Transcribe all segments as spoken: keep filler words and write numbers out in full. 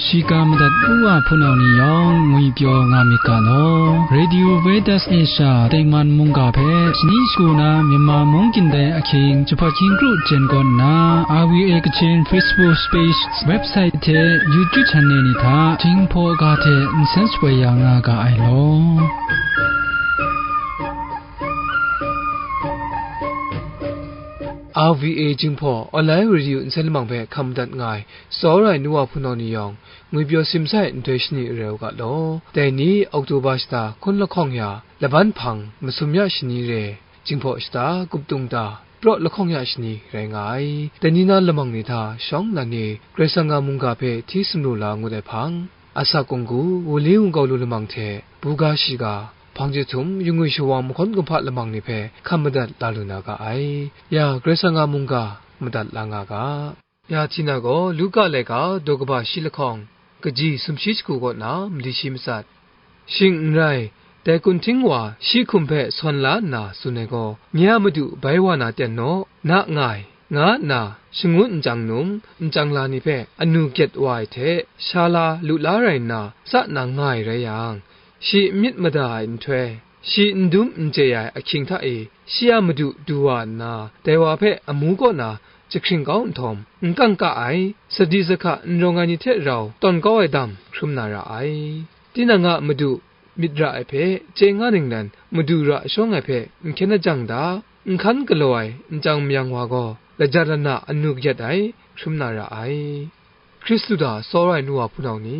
Shiga madat u wa hpunau ni yawng ngwi pyaw nga myit ga law. Radio Veritas Asia tengman mungga hpe shani shagu na Myanmar mung gindai ahkying jahpat hkying kru jen kawn nna, R V A Kachin Facebook page, website hte YouTube channel ni hta Jinghpaw ga hte nsen shapoi ya nga ga ai law. R V A Jinghpaw online radio nsen lamang hpe hkam madat nga ai, tsawra ai nu wa hpunau ni yawng, ngwi pyaw simsai nhtoi shani rai u ga law. Dai ni Oktoba shata hkun lahkawng ya, laban hpang masum ya shani re, Jinghpaw shata gup tung ta, praw lahkawng ya shani rai nga ai. Dai ni na lamang ni hta shawng nnan ni Karai Kasang a mungga hpe hti sumru la ngut ai hpang, asak kunggu, wunli wungkau lu lamang hte, buga shiga, hpang jahtum, yungwi shawang mahkawn kumhpa lamang ni hpe hkam madat la lu na ga ai. Ya, Karai Kasang a mungga madat la nga ga. Ya Htina gaw Luka laika daw kaba shi lahkawng, kaji sumshi shagu kaw na mali shi matsat. Shing n rai, dai kunhting wa shi hkum hpe sawn la nna tsun ai gaw, Nye a madu bai wa na ten naw, na nga ai, nga nna shangun nchyang num, nchyang la ni hpe anu gyet wa ai hte, sha la lu la rai nna, tsa nang nga ai rai yang, shi n myit mada ai nhtoi, shi n dum n chye ai ahkying hta e, shi a madu du wa nna, dai wa hpe amu kaw na jahkring kau nhtawm, n kangka ai, sadi sahka n rawng ai ni hte rau tawn kau ai dam hkrum na ra ai. Tinang a madu myit ra ai hpe chye nga ninglen, madu ra shawng ai hpe n hkyen ajang da, n hkan galaw ai nchyang mayang wa gaw, lajat lana anu kayat ai hkrum na ra ai. Hkristu hta tsawra ai nu wa hpunau ni,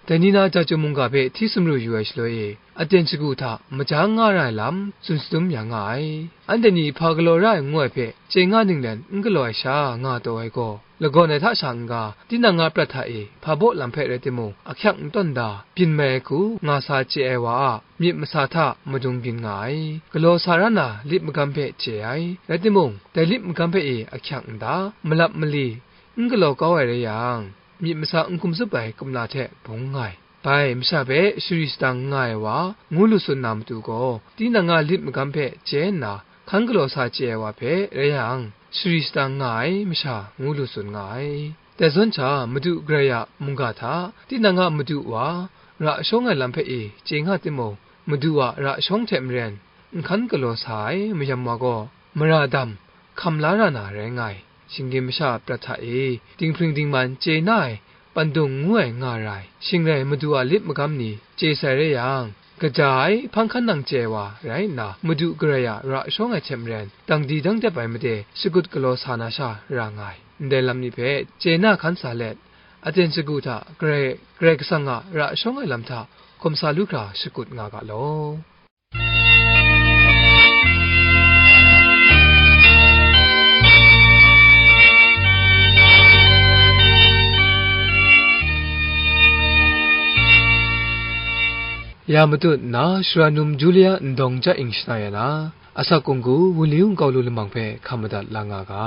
dai ni na Jahtum mungga hpe hti sumru yu ai shaloi e, aten shagu hta maja n nga ra ai lam tsun shadum ya nga ai. Anhte ni hpa galaw ra ai ngu ai hpe chye nga ninglen n galaw ai sha nga taw ai gaw, lagawn ai hta sha n-ga, tinang a prat hta e hpa baw lam hpe rai timung, ahkyak n tawn da, byin mai ai hku nga sa chye ai wa a myit masa hta madung byin nga ai. Galaw sa ra na lit magam hpe chye ai, rai timung, dai lit magam hpe e ahkyak n da, malap mali, n galaw kau ai rai yang, myit masa n hkum tsup ai kumla hte bung nga ai. Bai masha hpe shari shadang nga ai wa, ngu lu tsun na matu gaw, tinang a lit magam hpe chye nna, hkan galaw sa chye ai wa hpe rai yang, shari shadang nga ai masha, ngu lu tsun nga ai. Dai zawn sha, Madu Karai a mungga hta, tinang a Madu wa, ra shawng ai lam hpe e chye nga timung, Madu a ra shawng hte maren, n hkan galaw sa ai mayam wa gaw, mara dam, hkam la ra na rai nga ai. Shinggyim masha a prat hta e, dinghpring dingman chye na ai, pandung ngu ai nga ra ai. Shing rai Madu a lit magam ni chye sai rai yang, kaja ai hpang hkan nang chye ai wa rai nna, Madu Karai a ra shawng ai hte maren, dangdi dangdep ai made shakut galaw sa na sha ra nga ai. Ndai lam ni hpe chye na hkan sa let, aten shagu hta Karai, Karai Kasang a ra shawng ai lam hta hkum sa lu hkra shakut nga ga law. Ya matut nna, Sara num Julia ndawng ja ing shana ya na, asak kunggu, wunli wungkau lu lamang hpe hkam madat la nga ga.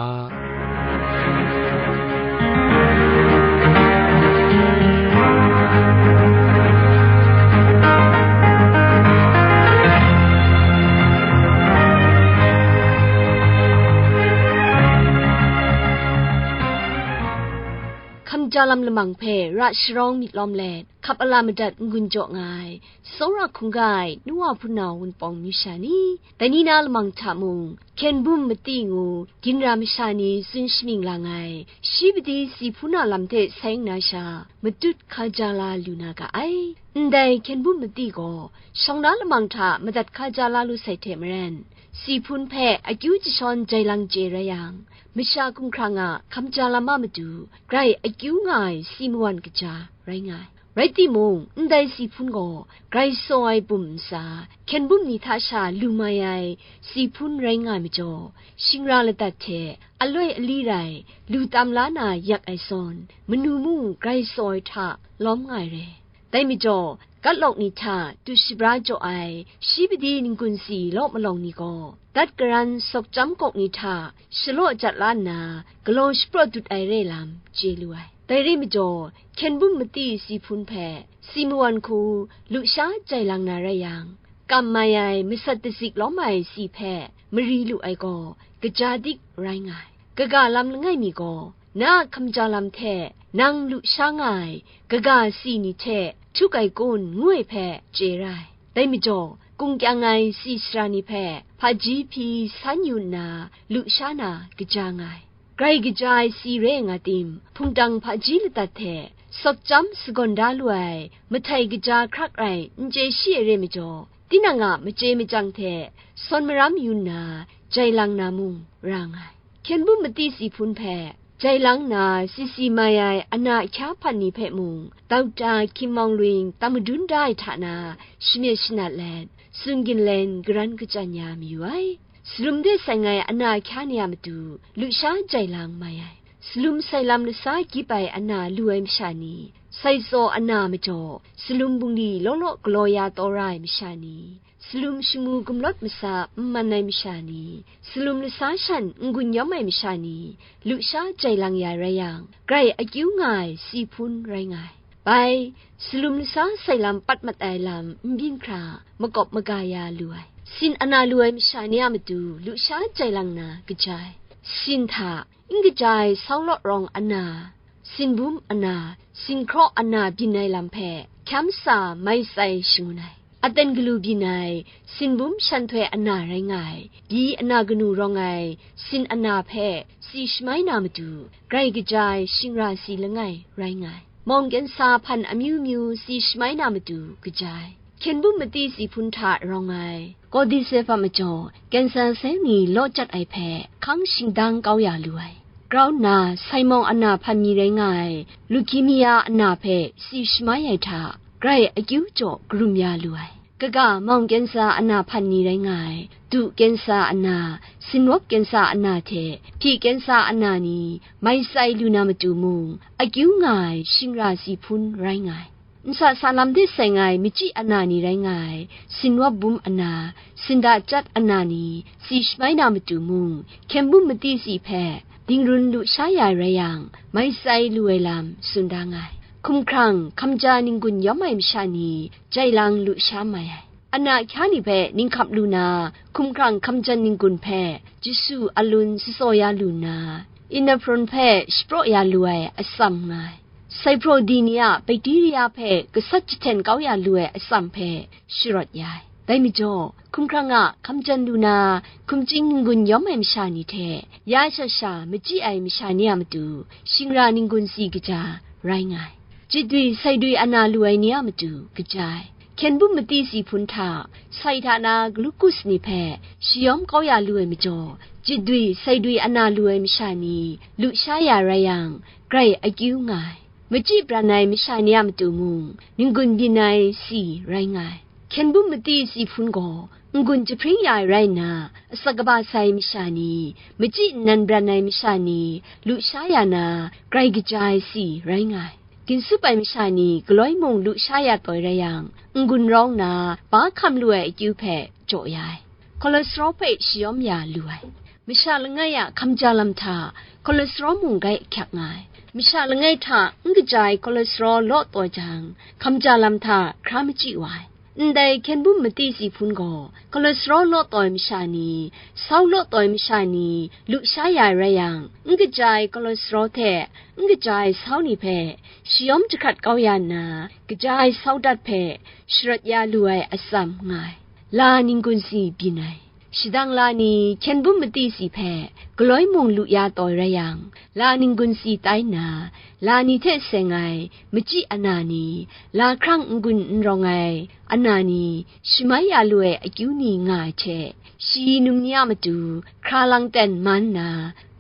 Hkamja lam lamang hpe ra sharawng myit lawm let, hkap ala madat n-gun jaw nga ai, tsawra hkungga ai, nu wa hpunau Wunpawng myu sha ni, dai ni na lamang hta mung, hkyen bum mati ngu, ginra masha ni tsun shaning lang ai, shi padi si hpun a lam hte sai nna sha, matut hkaja la lu na ga ai. Ndai hkyen bum mati gaw, shawng na lamang hta madat hkaja la lu sai hte maren, si hpun hpe akyu jashawn jai lang chye rai yang, masha hkumhkrang a hkamja lam a matu, grai akyu nga ai si mawan kaja rai nga ai. Rai timung, ndai si hpun gaw grai saw ai bum ntsa, hkyen bum ni hta sha lu mai ai si hpun rai nga ai majaw, shingra ladat hte aloi ali rai lu tam la na yak ai zawn, manu mung grai saw ai hta lawm nga ai re. Dai majaw, gatlawk ni hta tu shabra jaw ai shi padi n-gun si law malawng ni gaw, dat karan sawk chyam kawk ni hta shalaw jat la nna, galaw shapraw dut ai re lam chye lu ai. Dai re majaw, hkyen bum mati si hpun hpe si mawan hku lusha jai lang na rai yang, kam mai ai masat dazik lawm ai si hpe mari lu ai gaw, kaja dik rai nga ai. Kaga lam langai mi gaw, na a hkamja lam hte nang lu sha nga ai kaga si ni hte htuk ai kun, ngu ai hpe chye ra ai. Dai majaw, kung kyang ai si sara ni hpe hpaji hpyi san yu nna, lu sha na kaja nga ai. Grai kaja ai si re nga tim, hpungtang hpaji ladat hte sawt chyam sagawn da lu ai mahtai kaja hkrak rai n chye shi ai re majaw, tinang a machye machyang hte sawn maram yu nna, jai lang na mung ra nga ai. Hkyen bum mati si hpun hpe jai lang na, si si mai ai ana ahkya hpan ni hpe mung, dauta hkying mawng lwing tam madun da ai hta na, shamyet shanat let, sung ginlen garan kachyan ya mayu ai. Salum de seng ai ana ahkya ni a matu, lusha jai lang mai ai. Salum sai lam lasa gyip ai ana lu ai masha ni, sai tsaw ana majaw, salum bungli law law galaw ya taw ra ai masha ni, salum shamu gumlawt masa n man ai masha ni, salum lasa shan n-gun yawm ai masha ni, lusha jai lang ya rai yang, grai akyu nga ai si hpun rai nga ai. Bai, salum lasa sai lam pat mat ai lam n byin hkra, makawp maga ya lu ai, sin ana lu ai masha ni a matu, lusha jai lang na kaja ai. Sin hta, n kaja ai sau law rawng ana, sin bum ana, sin hkraw ana byin ai lam hpe, hkyam sa mai tsai shangun ai. Aten galu byin ai, sin bum shan htoi ana rai nga ai, byi ana kanu rawng ai, sin ana hpe si shamai na matu, grai kaja ai shingra si langai rai nga ai. Mawng kensa hpan amyu myu si shamai na matu kaja ai. Hkyen bum mati si hpun hta rawng ai, Cordyceps majaw, kensa sel ni law chyat ai hpe hkang shingdang kau ya lu ai. Grau nna, sai mawng ana hpan mi rai nga ai, leukemia ana hpe si shamai ai hta, grai akyu jaw karum ya lu ai. Kaga mawng kensa ana hpan ni rai nga ai, du kensa ana, sinwap kensa ana hte hpyi kensa ana ni mai tsai lu na matu mung, akyu nga ai shingra si hpun rai nga ai. Nsa sa lam de seng ai machyi ana ni rai nga ai, sinwap bum ana, sinda chyat ana ni si shamai na matu mung, hkyen bum mati si hpe dingrun lusha ya ai rai yang, mai tsai lu ai lam tsun da nga ai. Hkumhkrang hkamja ninggun yawm ai masha ni jai lang lusha mai ai. Ana ahkya ni hpe ninghkap lu na, hkumhkrang hkamjan ninggun hpe Jesu alun shatsaw ya lu nna, Ephroni hpe shapraw ya lu ai atsam nga ai. Sai hpraw di ni a bakteria hpe gasat jahten kau ya lu ai atsam hpe sharawt ya ai. Dai majaw, hkumhkrang a hkamjan lu na, hkumching ninggun yawm ai masha ni hte, ya sha sha machyi ai masha ni a matu, shingra ninggun si kaja rai nga ai. Jitdwi saidwi ana lu ai ni a matu kaja ai. Hkyen bum mati si hpun hta, sai hta na glukus ni hpe shayawm kau ya lu ai majaw, jitdwi saidwi ana lu ai masha ni lusha ya rai yang, grai akyu nga ai. Machyi bran ai masha ni a matu mung, ninggun byin ai si rai nga ai. Hkyen bum mati si hpun gaw, n-gun jahpring ya ai rai nna, asak kaba sai masha ni, machyi nnan bran ai masha ni, lusha ya na, grai kaja ai si rai nga ai. Ginsup ai masha ni galoi mung lusha ya taw rai yang, n-gun rawng na, ba hkam lu ai akyu hpe jaw ya ai. Cholesterol hpe shayawm ya lu ai. Masha langai a hkamja lam hta, cholesterol mung grai ahkyak nga ai. Masha langai hta n kaja ai cholesterol law taw jang, hkamja lam hta hkra machyi wa ai. Ndai hkyen bum mati si hpun gaw, cholesterol law taw ai masha ni, sau law taw ai masha ni, lusha ya ai rai yang, n kaja ai cholesterol hte n kaja ai sau ni hpe shayawm jahkrat kau ya nna, kaja ai sau dat hpe sharawt ya lu ai atsam nga ai. La ninggun si byin ai. Shadang la ni hkyen bum mati si hpe galoi mung lu ya taw rai yang, la ninggun si tai nna, la ni hte seng ai machyi ana ni, la hkrang n-gun n rawng ai ana ni, shamai ya lu ai akyu ni nga ai hte, shayi num ni a matu hkra lang ten man nna,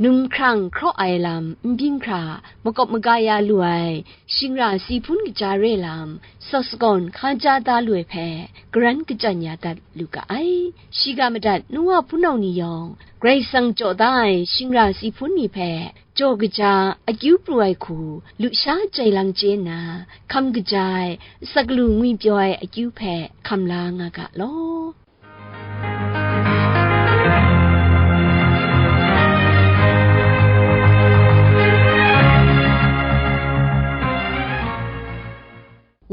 num hkrang hkraw ai lam n byin hkra makawp maga ya lu ai, shingra si hpun kaja re lam, sawt sagawn hkaja da lu ai hpe, garan kachyan ya dat lu ga ai. Shiga madat nu wa hpunau ni yawng, Karai Kasang jaw da ai shingra si hpun ni hpe, jaw kaja, akyu pru ai hku, lusha jai lang chye nna, hkam kaja ai, asak lu ngwi pyaw ai akyu hpe hkam la nga ga law.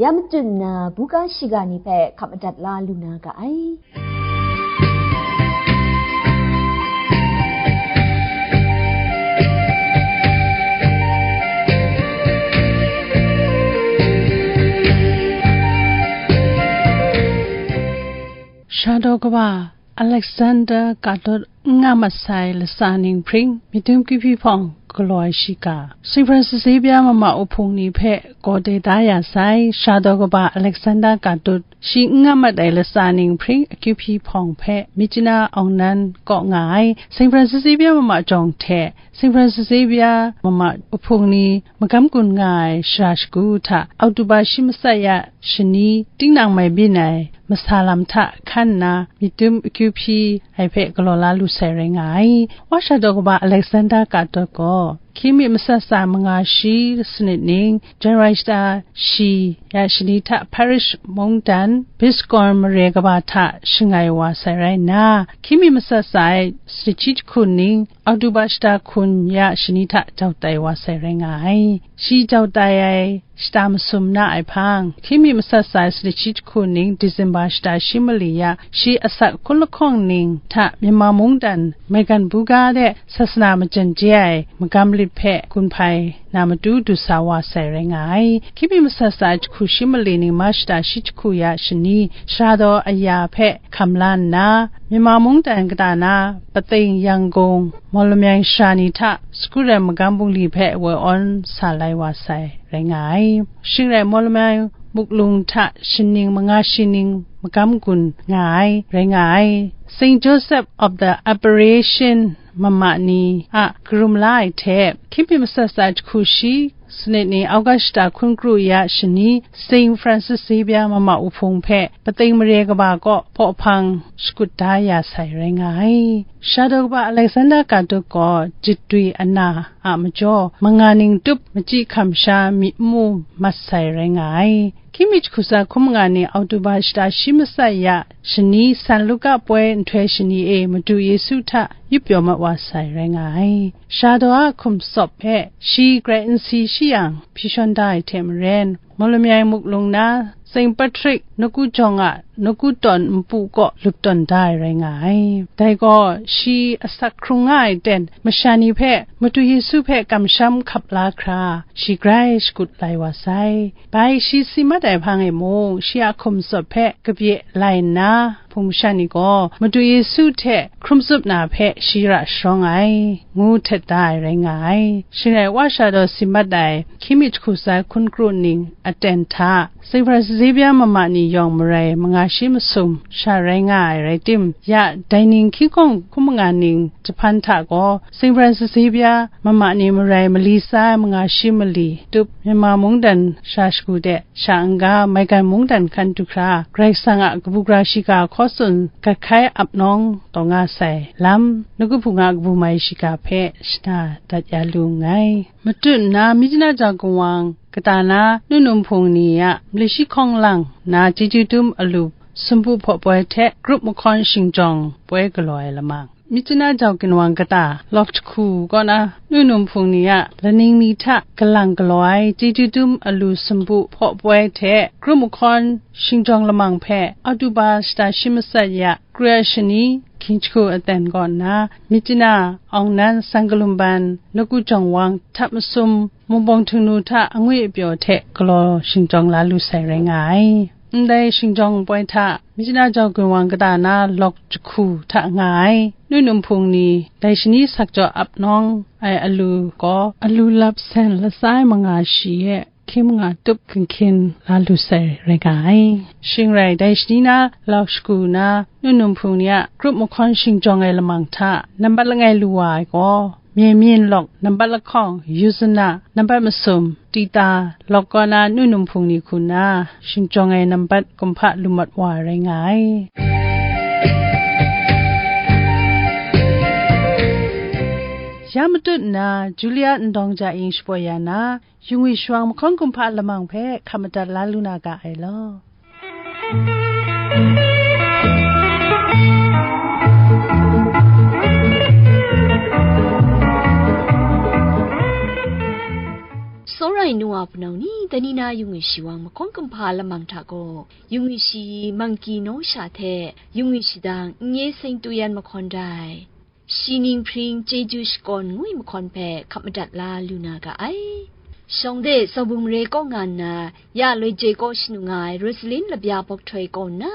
Ya matut nna, buga shiga ni hpe hkap madat la lu na ga ai. Shadaw kaba Alexander Kadut n nga mat sai latsa ning hpring, myit dum kyu hpyi hpawng galaw ai shiga, Saint Francis Xavier mama uhpung ni hpe gaw de da ya sai. Shadaw kaba Alexander Kadut shi n nga mat ai latsa ning hpring, akyu hpyi hpawng hpe Myitkyina Aung Naing kaw nga ai. Saint Francis Xavier mama jawng hte Saint Francis Xavier mama uhpung ni magam gun nga ai shara shagu hta, October shi matsat ya shani, tinang mai byin ai masa lam hta hkan nna, myit dum akyu hpyi ai hpe galaw la lu sai rai nga ai. Wa shadaw kaba Alexander Kadut gaw, hkying mi matsat tsa manga shi sanit ning, January shata shi ya shani hta Paris mungdan Biscorn mare kaba hta shangai wa sai rai nna, hkying mi matsat tsa ai sanit shi jahku ning, October shata hkun ya shani hta jau tai wa sai rai nga ai. Shi jau tai ai shata masum na ai hpang, hkying mi matsat tsa ai sanit shi jahku ning, December shata shi mali ya shi asak hkun lahkawng ning hta Myanmar mungdan maigan buga de sasana majan je ai magam lit hpe gun hpai na matu du sa wa sai rai nga ai. Hkying mi matsat tsa ai jahku shi mali ning, March shata shi jahku ya shani, shadaw aya hpe hkam la nna, Myanmar mungdan kata na Pateng, Yangon, Mawlamyang shara ni hta Sakuram magam bungli hpe woi awn sa lai wa sai rai nga ai. Shing rai Mawlamyang muklung hta shaning manga shi ning magam gun nga ai rai nga ai. Saint Joseph of the Apparition mama ni a karum la ai hte, hkying mi matsat tsa ai jahku shi sanit ni, August shata hkun kru ya shani, Saint Francis Xavier mama uhpung hpe Pateng mare kaba kaw hpaw hpang shakut da ya sai rai nga ai. Shadaw kaba Alexander Kadut gaw jitdwi ana a majaw, manga ning tup machyi hkam sha myi n mu mat sai rai nga ai. Hkying mi jahku tsa hkun manga ni, October shata shi matsat ya shani, San Luka poi nhtoi shani e Madu Yesu hta yup pyaw mat wa sai rai nga ai. Shadaw a hkum tsawp hpe shi grai n si shi yang, hpyi shawn da ai hte maren, Mawlamyang muklung na Saint Patrick nawku jawng a nawku tawn npu kaw lup tawn da ai rai nga ai. Dai gaw, shi asak hkrung nga ai ten, masha ni hpe Madu Yesu hpe kamsham hkap la hkra, shi grai shakut lai wa sai. Bai shi si mat ai hpang e mung, shi a hkum tsawp hpe kabye lai nna, hpung masha ni gaw Madu Yesu hte hkrum tsup na hpe shi ra sharawng ai, ngu htet da ai rai nga ai. Shing rai, wa shadaw si mat ai hkying mi jahku tsa ai hkun kru ning aten hta, Saint Francis Xavier mama ni yawng marai manga shi masum sha rai nga ai rai tim, ya dai ning hkying hkawng hkun manga ning jahpan hta gaw, Saint Francis Xavier mama ni marai mali tsa ai manga shi mali tup, Myanmar mungdan shara shagu de sha n-ga, maigan mungdan hkan du hkra, Karai Kasang a kabu gara shiga hkaw tsun gat hkai ap nawng taw nga sai lam, nawku hpung a kabu mai shiga hpe shana dat ya lu nngai. Matut nna, Myitkyina jau ginwang kata na nu num hpung ni a mali shi hkawng lang na chyeju dum alu sumpu hpaw poi hte grup mahkawn shingjawng poi galaw ai lamang. Myitkyina jau ginwang kata lawk jahku kaw na nu num hpung ni a laning mi hta galang galaw ai chyeju dum alu sumpu hpaw poi hte grup mahkawn shingjawng lamang hpe October shata shi matsat ya kru ya shani, hkying jahku aten kaw nna, Myitkyina Aung Naing, Sangalumban, Nawku Jawng Wang, Htap Masum, Mungpawng Htingnu hta angwi apyaw hte galaw shingjawng la lu sai rai nga ai. Ndai shingjawng poi hta, Myitkyina jau ginwang kata na lawk jahku hta nga ai nu num hpung ni, dai shani sakjaw ap nawng ai alu gaw, alu lap sen latsa ai manga shi e hkying manga tup ginhkyin la lu sai rai nga ai. Shing rai, dai shani na lawk jahku na nu num hpung ni a grup mahkawn shingjawng ai lamang hta nambat langai lu wa ai gaw, Mye Myin lawk, nambat lahkawng Yuzana, nambat masum Tita lawk kaw na nu num hpung ni hku nna, shingjawng ai nambat kumhpa lu mat wa ai rai nga ai. Ya matut nna, Julia Ndawng Ja Ing shapoi ya na, Yungwi Shawang mahkawn kumhpa lamang hpe hkap madat la lu na ga ai law. Tsawra ai nu wa hpunau ni, dai ni na Yungwi Shawang mahkawn kumhpa lamang hta gaw, Yungwi Shi Mangki Naw Sha hte Yungwi Shadang Nye Seng Tu Yan mahkawn rai. Shi ning hpring chyeju shakawn ngwi mahkawn hpe hkap madat la lu na ga ai. Shawng de Tsawbung Mare kaw nga nna, ya loi joi kaw shanu nga ai Rosalin Labya Bawk Htoi kaw nna,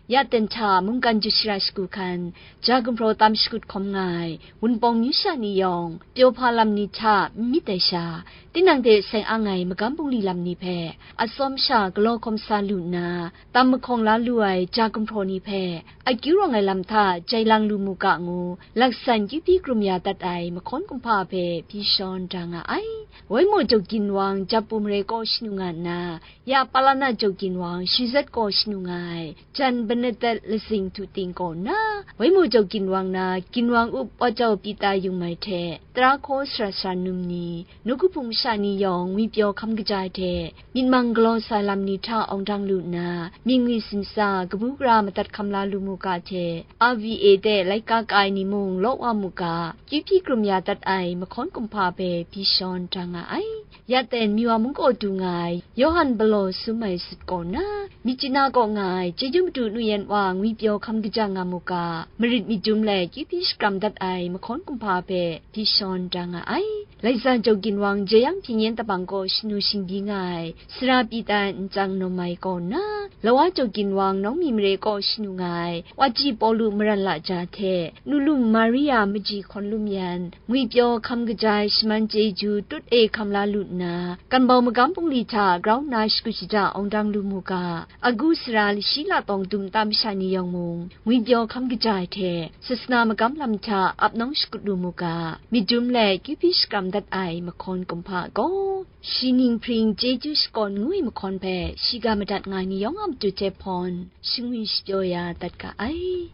Ya ten hta mungkan jut shara shagu hkan, ja gumhpraw tam shakut hkawm nga ai Wunpawng myu sha ni yawng, pyaw hpa lam ni hta n myit ai sha, tinang hte seng ang ai magam bungli lam ni hpe atsawm sha galaw hkawm sa lu nna, tam mahkawng la lu ai ja gumhpraw ni hpe akyu rawng ai lam hta jai lang lu mu ga ngu, laksan kyu hpyi krum ya dat ai mahkawn kumhpa hpe hpyi shawn da nga ai. Waimaw Jawk Ginwang Japu mare kaw shanu nga nna, ya Palana Jawk Ginwang Shizet kaw shanu nga ai Jan Benedet Lazing Htu Ting kaw nna, Waimaw Jawk Ginwang na Ginwang Up Wa Jau Pita Yung Mai hte tara hkaw sara sara num ni, nawku hpung masha ni yawng ngwipyaw hkam kaja ai hte, myit mang galaw sa ai lam ni hta awng dang lu nna, mying ngwi simsa, kabu gara madat hkam la lu mu ga hte, R V A de laika ka ai ni mung law wa mu ga, kyu hpyi krum ya dat ai mahkawn kumhpa hpe hpyi shawn da nga ai. Ya ten Miwa mung kaw du nga ai Yawhan Balaw Sum Mai Sut kaw nna, Myitkyina kaw nga ai Chyeju Madu Nuyen Wa ngwipyaw hkam kaja nga mu ga, marit myit dum let kyu hpyi shakram dat ai mahkawn kumhpa hpe hpyi shawn da nga ai. Laiza Jawk Ginwang Jeyang Hpyen Yen Tabang kaw shanu shingbyi nga ai Sara Pita Nchyang Nawm Mai kaw nna, Lawa Jawk Ginwang Nawngmyi mare kaw shanu nga ai Waji Pawlu Maran Laja hte Nulum Maria Maji Hkawn Lum Yan, ngwipyaw hkam kaja ai shaman chyeju tut e hkam la lu nna, Kanbau magam bungli hta grau nna shakut shaja awng dang lu mu ga, agu sara lashi latawng dum tam masha ni yawng mung, ngwipyaw hkam kaja ai hte, sasana magam lam hta ap nawng shakut lu mu ga, myit dum let kyu hpyi shakram dat ai mahkawn kumhpa gaw, shi ning hpring chyeju shakawn ngu ai mahkawn hpe shiga madat nga ai ni yawng a matu hte hpawn, shingwi shapyaw ya dat ga ai.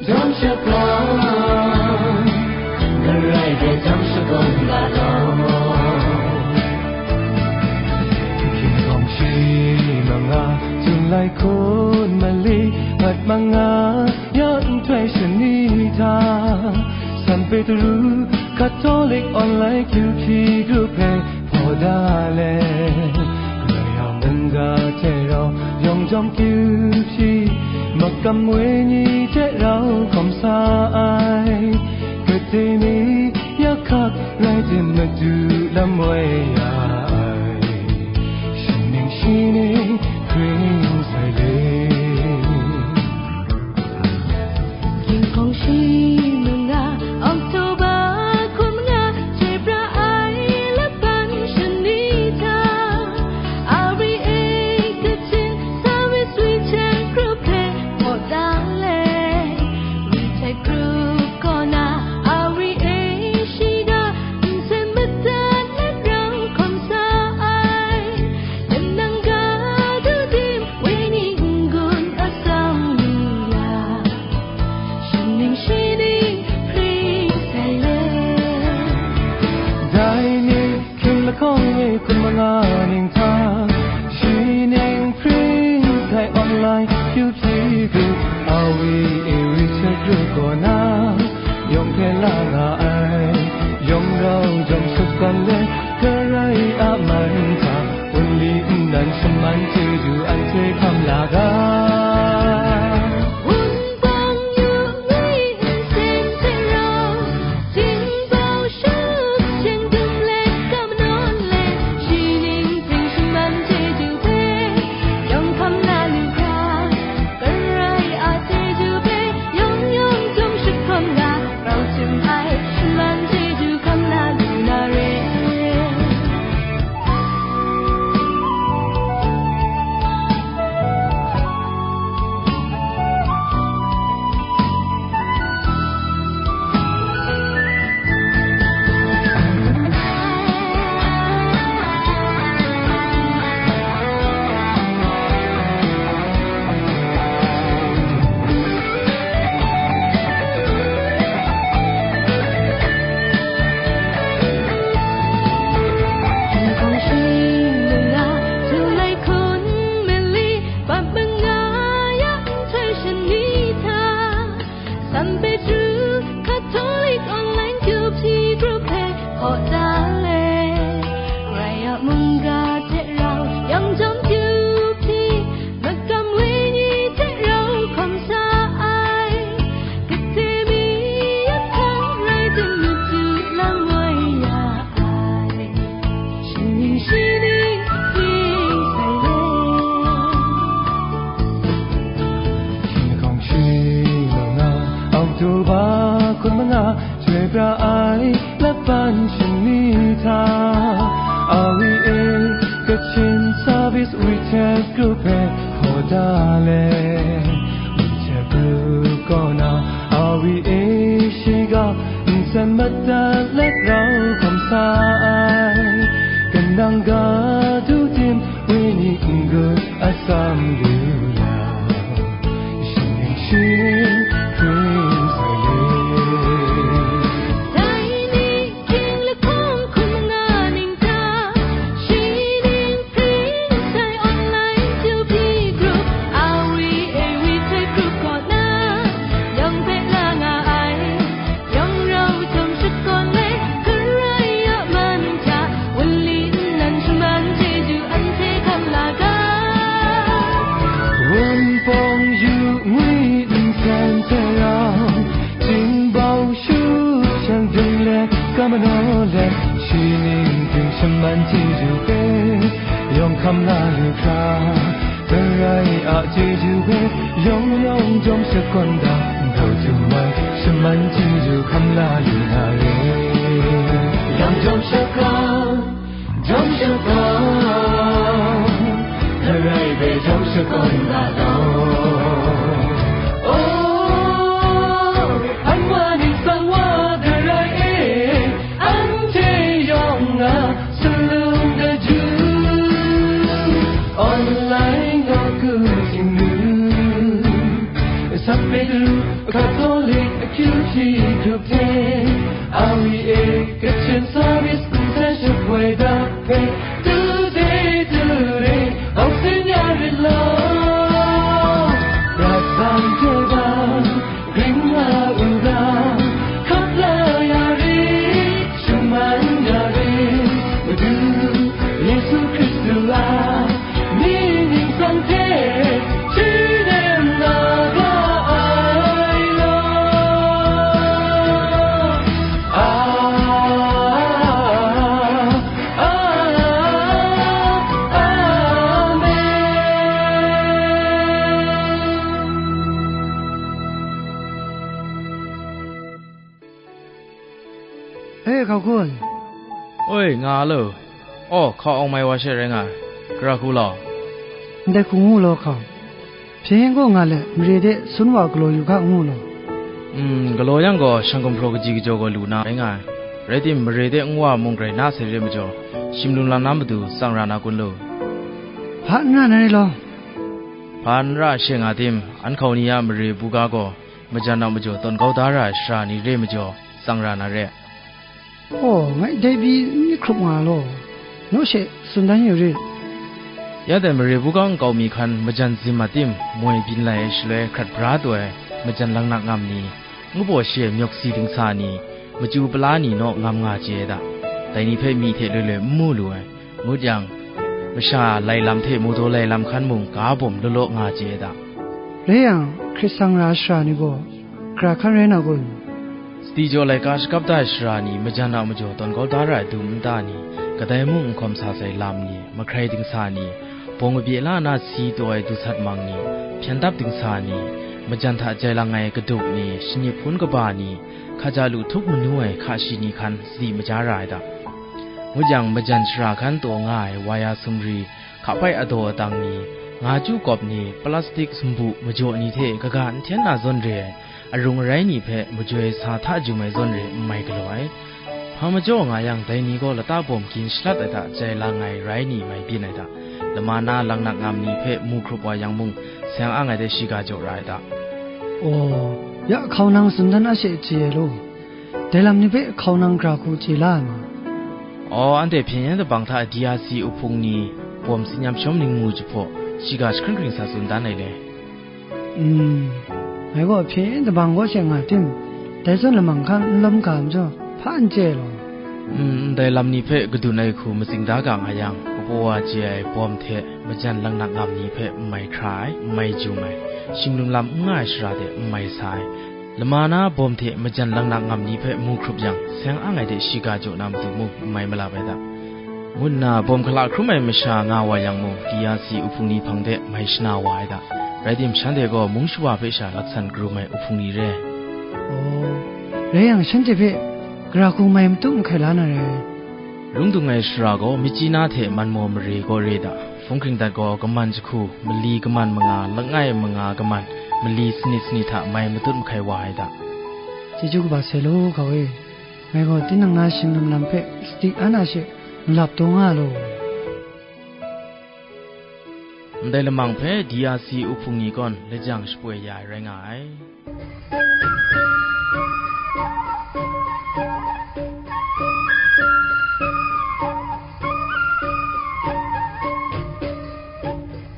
Jam shakra, Karai hpe jam shakawn ga law. Hkying hkawng shi manga, Jun lai hkun mali, Mat manga, ya nhtoi shani hta, San Petru, Katolik online kyu hpyi grup hpe hpaw da let, Karai a mungga hte rau yawng jawm kyu hpyi, makam wenyi hte rau hkawm sa ai, gade mi ya hkak rai tim, Madu lam woi ya ai, shi ning shi ning hpring sai le. Hkying hkawng shi manga, October hkun manga, chyoi pra ai laban shani hta, R V A Kachin Service WeChat Group hpe hpaw da let, WeChat Group kaw na R V A shiga nsen madat let rau hkawm sa ai, Nang ga du tim, wenyi n-gun atsam lu ya, shi ning shi ning hpring sai let. Dai ni hkying lahkawng e hkun manga ning hta, shi ning hpring sai online kyu hpyi grup, R V A WeChat Group kaw na, yawng hpe la nga ai, yawng rau jawm shut gawn let, Karai a man hta, wunli nnan shaman chyeju anhte hkam la ga. Wunpawng yu ngwi nsen hte rau, Jingbau shut shing dum let, ga manawn let, shi ning hpring shaman chyeju hpe, yawng hkam la lu hkra, Karai a chyeju hpe yawng yawng jawm shut hkawm ga, rau tim ai shaman chyeju hkam la lu na re. Pra ai lapan shani hta, R V A Kachin Service Retail Group hpe hkaw da let, Retail Group kaw na R V A shiga nsen madat let rau hkam sa ai. Kanang ga du tim, wenyi n-gun atsam lu ya, shingning shi hpring sai le. Dai ni king lahkawng hkum nga ning hta, shi ning hpring sai online Q P group, R V A Retail Group kaw na, yang hpe la nga ai. Yawng rau jawm shakawn let, hkarai a man hta, wunli nnan shaman chyeju anhte hkam la ga. Wunpawng yu ngwi nsen hte rau, jingbau shu shan ding let, kamanaw let, shi ning ting shaman chyeju hpe, yawng hkam la lu hkra. Karai a chyeju hpe, yawng yawng jawm shakawn ga, nkau jum ai shaman chyeju hkam la lu na re. Yang jawm shakawn, jawm shakawn, Karai hpe jawm shakawn ga taw. Oh, anwa ning tsang wa Karai e, anhte yawng a salung kaju, online gaw ku Htingnu, San Petru, Catholic, Q T group hte, R V A, Kachin Service, Concession, Wai Da hpe, tu de, tu de, hkap sin ya rit law, rat bang hte bang, ring nga u ga, hkap la ya rit, shaman ya rit, Madu Yesu Hkristu a mying ningsang hte, shi nem na ga ai law. A, a, a, amen. E, hkau hku ai. Oi, nga a lo. Aw, hkau awng mai wa she rai nga ai. Gara hku law. Ndai hku ngu law hkau. Hpyen yen gaw nga let, mare de sun wa galaw yu hka ngu law. Mm, galaw yang gaw, shang gumhpraw kaji kajaw gaw lu na rai nga ai. Rai tim, mare de nwa mung grai na sai re majaw, shim lung lam na matu tsang ra na kun lo. Hpa n ra na re law. Hpa n ra she nga tim, an hkau ni a mare buga gaw, majan a majaw tawn kau da ra ai sara ni re majaw, tsang ra na re. Aw, ngai dai pyi n myit hkrup nga law, naw she tsun dan yu rit. Ya dai mare buga nkau mi hkan majan zim a tim, moi byin lai ai shaloi hkrat bra taw ai majan langnak ngam ni, ngu baw shi ai myawk si dingsa ni, machyu pala ni naw ngam nga chye ai da. Dai ni hpe myi hte loi loi n mu lu ai. Ngut yang, masha lai lam hte mawdaw lai lam hkan mung ga bawm law law nga chye ai da. Rai yang, hkrit sang ra ai sara ni gaw, gara hkan rai na kun? Sadi jaw laika shakap da ai sara ni, majan a majaw tawn kau da ra ai dum nta ni, kadai mung n hkawm sa sai lam ni, mahkrai dingsa ni, bawng abye la na si taw ai du sat mang ni, hpyen dap dingsa ni, majan hta jai lang ai kaduk ni, shanip hpun kaba ni, hkaja lu htup manu ai hka shi ni hkan sadi maja ra ai da. Ngut yang, majan shara hkan taw nga ai waya sumri, hka pai adaw atang ni, nga chyu kawp ni, plastik sumbu majaw ni hte kaga n hten na zawn re ai, arung arai ni hpe majoi sa hta jum ai zawn re n mai galaw ai. Hpa majaw nga yang, dai ni gaw lata bawm gin shalat ai hta jai lang ai rai ni mai byin ai hta, lama na langnak ngam ni hpe mu hkrup wa yang mung, seng ang ai de shiga jaw ra ai hta. Aw, ya hkau nang tsun dan a she chye ai law. Dai lam ni hpe hkau nang gara hku chye la ai ma? Aw, anhte hpyen yen dabang hta D R C uhpung ni bawm tsin yam shawm ning mu jahpaw, shiga jahkring hkring sa tsun dan ai le. Mm, ngai gaw hpyen yen dabang kaw she nga tim, dai zawn lamang hkan n lawm ga majaw, hpa n chye law. Mm, ndai lam ni hpe kadun ai hku matsing da ga nga yang, kabaw wa chye ai bawm hte majan langnak ngam ni hpe n mai hkra ai, n mai jum ai, shing lung lam n nga ai shara de n mai sa ai, lama na bawm hte majan langnak ngam ni hpe mu hkrup yang, seng ang ai de shiga jaw na matu mung n mai malap ai da, ngu nna bawm hkala hkrum ai masha nga wa yang mung, D R C uhpung ni hpang de mai shana wa ai da. Rai tim, shanhte gaw mung shawa hpe sha laksan karum ai uhpung ni re. Aw, rai yang, shanhte hpe Gara hku mai matut mahkai la na re. Lung dung ai shara gaw Myitkyina hte Manmaw mare gaw re da. Hpung hkring dat gaw kaman jahku, mali kaman manga, langai manga kaman, mali sanit sanit hta mai matut mahkai wa ai da. Chyeju kaba sai law, hkau e. Ngai gaw tinang na shinglim lam hpe sadi an a she malap taw nga law. Ndai lamang hpe D R C Uhpung Nyi kawn lajang shapoi ya ai rai nga ai.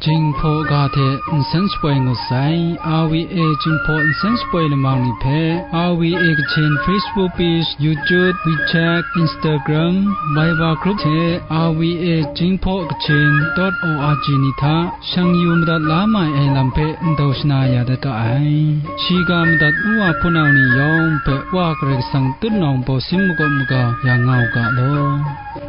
Jinghpaw ga hte nsen shapoi ngut sai. R V A Jinghpaw nsen shapoi lamang ni hpe R V A Kachin Facebook page, YouTube, WeChat, Instagram, Viber group hte R V A Jinghpaw Kachin dot O R G ni hta shang yu madat la mai ai lam hpe ndau shana ya dat ga ai. Shiga madat u wa hpunau ni yawng hpe Wa Karai Kasang tutnawng bawsin makawp maga ya nga u ga law.